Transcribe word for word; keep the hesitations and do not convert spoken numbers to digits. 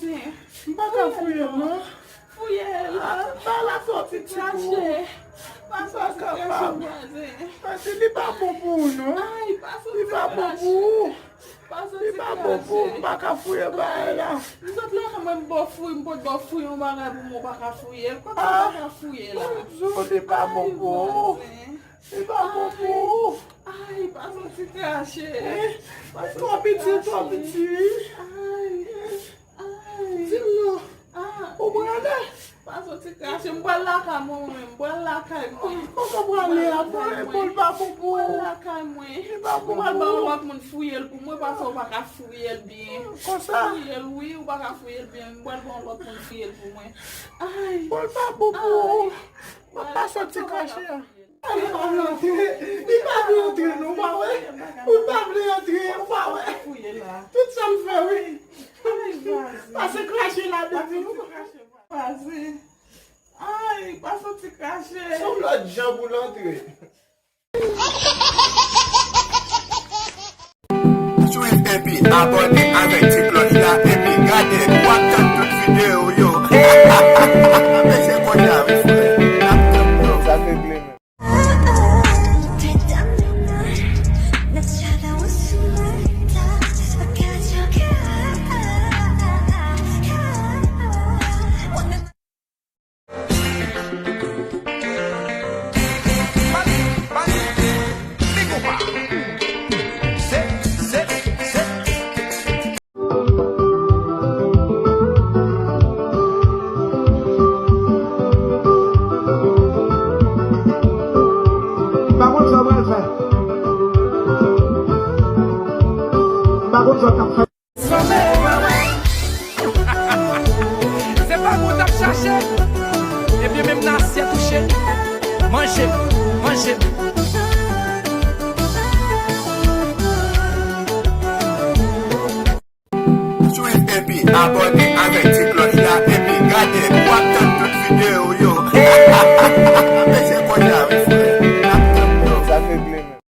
M pa ka fouye l non. Fouye l. Ah, ba la fè yon ti ti kou. M pa kapab. Pase li pa bon pou ou non. Li pa bon pou ou. Li pa bon pou ou. M pa ka fouye bagay la. M sot la, mwen m ba w fouye, m pot ba w fouye yon bagay pou mwen, ou pa ka fouye l. Kòman ou pa ka fouye la? Li pa bon pou ou. Li pa bon pou ou. Ay, pa soti krache. Li twò piti, li twò piti. Ay, ay. Di m non. Ou prale? Pa soti krache. M pral lakay mwen, mwen menm. M pral lakay mwen. Kòman w prale a? Bon, li pa bon pou ou. M pral lakay mwen. Li pa bon pou ou. M pral ba yon lòt moun fouye l pou mwen, paske ou pa ka fouye l byen. Konsa? Fouye l, wi, ou pa ka fouye l byen. M pral ba yon lòt moun fouye l pou mwen. Ay. Bon, li pa bon pou ou. Mwen pa soti krache a. Li pa vle antre. Li pa vle antre non, ou pa wè? Ou pa vle antre, ou pa wè? Tout sa m fè, wi. Pase krache la, bebe. Pase. Ay, pa soti krache. Se yon lòt jan pou l antre. Swiv epi abòne avèk ti klòch la epi gade, w ap tann tout videyo yo. Mesye, kounye a wi, frè, n ap tann yo. Sa regle menm. M pa konn sa w pral fè. M pa konn sa w t ap fè. Se pa moun n ap chache. Ebyen, menm nan asyèt ou cheri. Manje m, manje m. Swiv epi abòne avèk ti klòch la epi gade, w ap tann tout videyo yo.